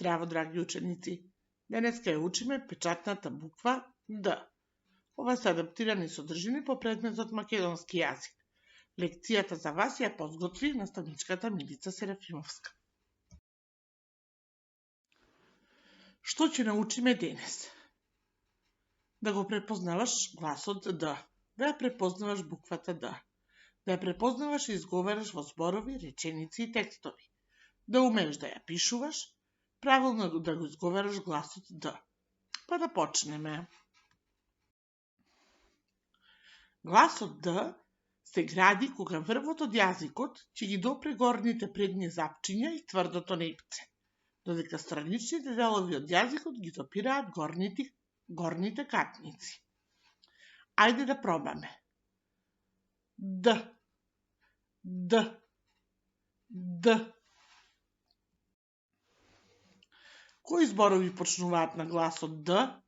Здраво, драги ученици! Денеска ја учиме печатната буква Д. Ова се адаптирани содржини по предметот македонски јазик. Лекцијата за вас ја подготви наставничката Милица Серафимовска. Што ќе научиме денес? Да го препознаваш гласот Д, да ја препознаваш буквата Д, да ја препознаваш и изговараш во зборови, реченици и текстови, да умееш да ја пишуваш, правилно да го изговараш гласот Д. Па да почнеме. Гласот Д се гради кога врвот од јазикот ќе ги допре горните предни запчиња и тврдото непце, додека страничните делови од јазикот ги допираат горните катници. Ајде да пробаме. Д, Д, Д. Кои зборови почнуваат на гласот Д?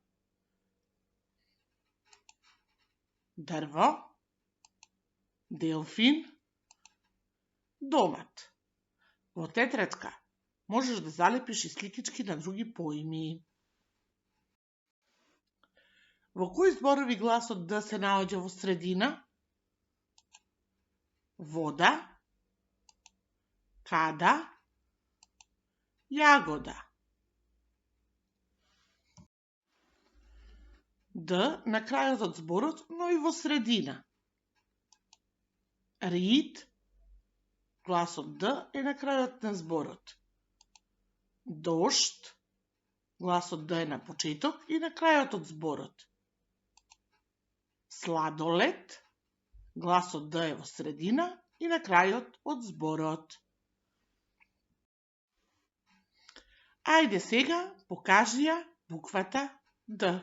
Дрво, делфин, домат. Во тетрадка можеш да залепиш и сликички на други поими. Во кои зборови гласот Д се наоѓа во средина? Вода, када, јагода. Д на крајот од зборот, но и во средина. Рид, гласот Д е на крајот на зборот. Дошт, гласот Д е на почеток и на крајот од зборот. Сладолед, гласот Д е во средина и на крајот од зборот. Ајде сега покажи ја буквата Д.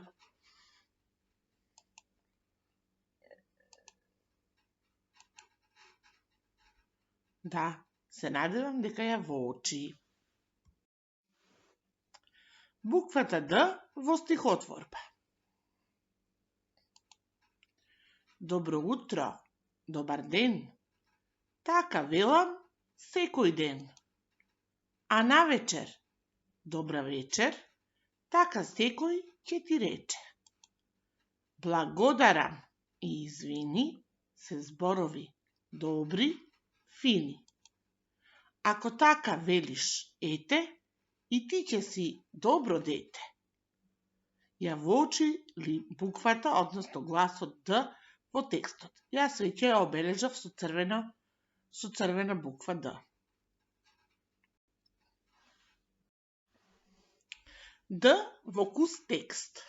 Да, се надевам дека ја воочи. Буквата Д во стихотворба. Добро утро, добар ден, така велам секој ден. А навечер, добра вечер, така секој ќе ти рече. Благодарам и извини се зборови добри, фини. Ако така велиш ете, и ти ќе си добро дете. Ја воочи ли буквата, односно гласот Д во текстот? Јас веќе ја обележав со црвена буква Д. Д во кус текст.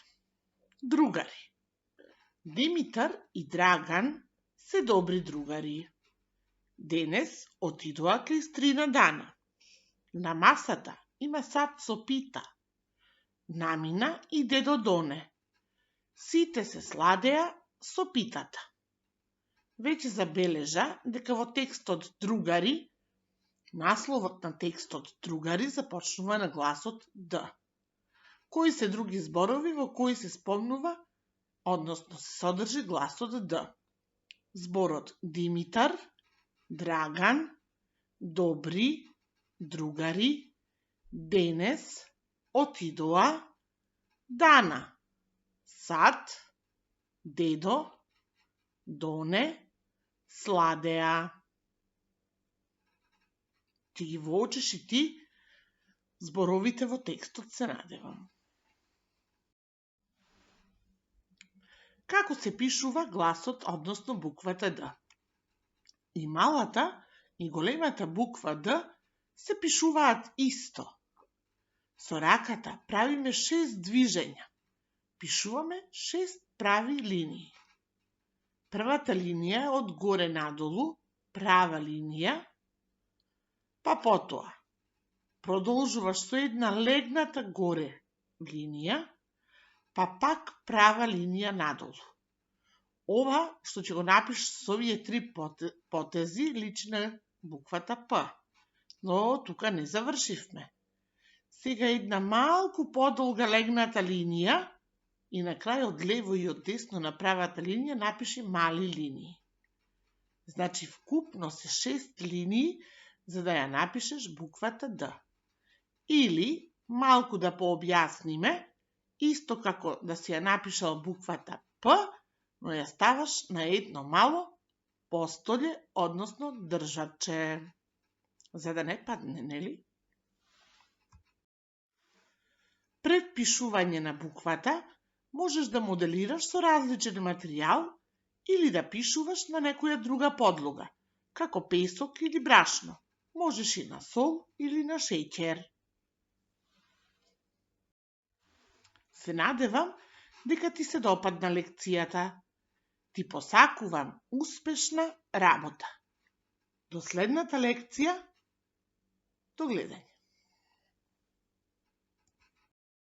Другари. Димитар и Драган се добри другари. Денес отидоа кај Стрина Дана. На масата има сад со пита. Намина и дедо Доне. Сите се сладеа со питата. Веќе забележа дека во текстот Другари, насловот на текстот Другари започнува на гласот Д. Кои се други зборови во кои се спомнува, односно се содржи гласот Д? Зборот Димитар, Драган, добри, другари, денес, отидоа, дана, сад, дедо, Доне, сладеа. Ти ги воочиш и ти зборовите во текстот, се надевам. Како се пишува гласот, односно буквата Д? И малата и големата буква Д се пишуваат исто. Со раката правиме 6 движења. Пишуваме 6 прави линии. Првата линија е од горе надолу, права линија, па потоа продолжуваш со една легната горе линија, па пак права линија надолу. Ова што ќе го напишеш со овие 3 потези личи на буквата П. Но тука не завршивме. Сега една малку подолга легната линија и на крај од лево и од десно на правата линија напиши мали линии. Значи вкупно се 6 линии за да ја напишеш буквата Д. Или малку да пообјасниме, исто како да си ја напишал буквата П, но ја ставаш на едно мало постолје, односно држаче, за да не падне, нели? Пред пишување на буквата, можеш да моделираш со различен материјал или да пишуваш на некоја друга подлога, како песок или брашно. Можеш и на сол или на шеќер. Се надевам дека ти се допадна лекцијата. Ти посакувам успешна работа. До следната лекција. До гледање.